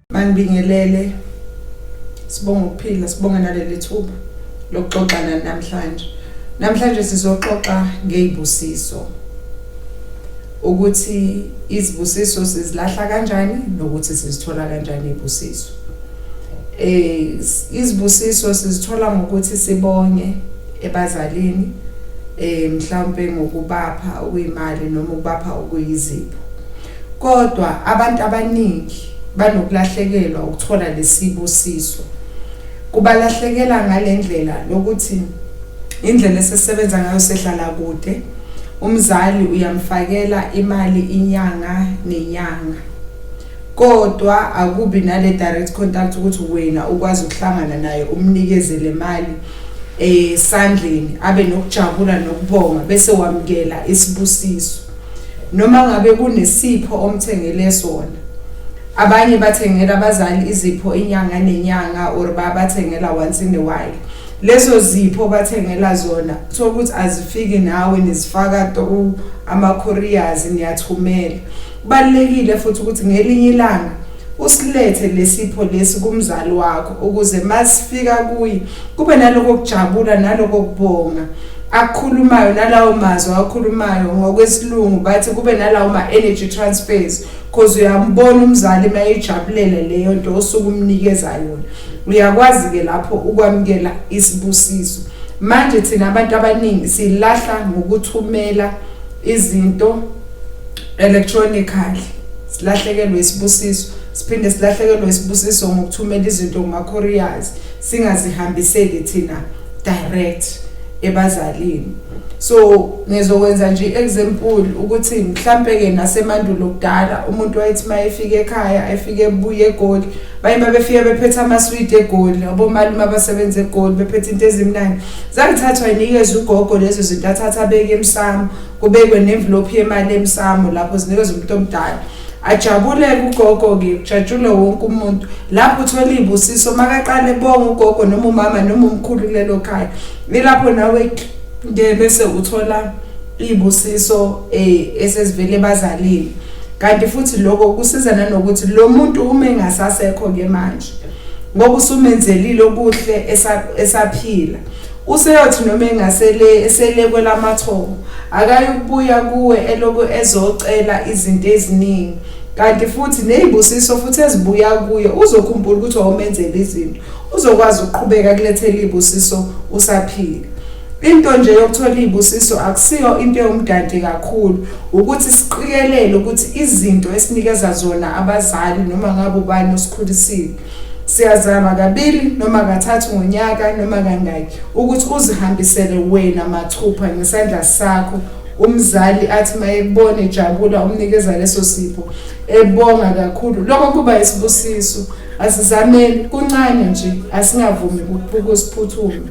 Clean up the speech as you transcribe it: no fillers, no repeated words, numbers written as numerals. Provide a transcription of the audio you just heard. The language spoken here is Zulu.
Manibingelele, sibonga ukuphila, sibonga naleli thuba lokuxoxa nani namhlanje. Namhlanje sizoxoxa ngezibusiso, ukuthi izibusiso sizilahla kanjani nokuthi sizithola kanjani izibusiso. Izibusiso sizithola ngokuthi sibonge ebazalini, mhlawumbe ngokubapha okuyimali noma ukubapha okuyizipho. Kodwa abantu abaningi banokulahlekelwa ukuthola lesibusiso. Kubalahlekela ngalendlela lokuthi indlela esisebenza ngayo sehlala kude, umzali uyamfakela imali inyanga nenyanga. Kodwa akubi nale direct contact ukuthi wena ukwazi ukuhlangana naye umnikeze le mali esandleni, abe nokujabula nokubonga bese wamukela isibusiso. Noma ngabe kunesipho omthengele sona, abanye bathengela abazali izipho inyanga nenyanga or babathengela once in a while. Lezo zipho bathengela zona, uthola ukuthi azifiki nawe, nizifaka through ama-couriers, niyathumela. Kubalulekile futhi ukuthi ngelinye ilanga usilethe lesipho lesi kumzali wakho, ukuze masifika kuye kube naloko kujabula naloko kubonga akukhulumayo, nalawo mazwi awakhulumayo. Ngokwesilungu bathi kube nalawo ma-energy transfers, cause uyambona umzali uma eyijabulela leyo nto osuke umnikeza yona. Uyakwazi-ke lapho ukwamukela isibusiso. Manje thina abantu abaningi silahla ngokuthumela izinto electronically, silahlekelwe isibusiso. Siphinde silahlekelwe isibusiso ngokuthumela izinto kuma-couriers, singazihambiseli thina direct ebazalini. So ngizokwenza nje example ukuthi mhlambe ke nasemandulo kudala umuntu wayethi mayefika ekhaya, efike ebuye eGoli, baye babefika bephethe amaswidi eGoli, abomalume abasebenza eGoli bephethe into ezimnandi, zangithathwa inikeze ugogo lezo zinto, athatha abeke emsamo, kubekwe nenvelope yemali emsamo lapho, zinikezwe umuntu omdala, ajabuleke ugogo-ke, kujatshule wonke umuntu. Lapho uthola iy'busiso makaqale ebonga ugogo noma umama noma umkhulu kulelo khaya, ilapho nawe ke bese uthola iy'busiso esezivele ebazalini. Kanti futhi lokho kusiza nanokuthi lo muntu uma engasasekho-ke manje, ngoba usumenzelile okuhle esaphila, useyothi noma engasele esele kwelamathongo, akayukubuya kuwe eloku ezocela izinto eziningi. Kanti futhi nezibusiso futhi ezibuya kuye, uzokhumbula ukuthi wawumenzela izinto, uzokwazi ukuqhubeka kulethela izibusiso usaphila. Into nje yokuthola izibusiso akusiyo into ewumdante kakhulu, ukuthi siqikelele ukuthi izinto esinikeza zona abazali noma ngabe ubani osikhulisile, siyazama kabili noma kathathu ngonyaka noma kangaki ukuthi uzihambisele wena mathupha ngesandla sakho. Umzali athi mayekubona ejabula, umnikeza leso sipho ebonga kakhulu, lokho kuba isibusiso. Asizameni, kuncane nje, asingavumi ukusiphuthume.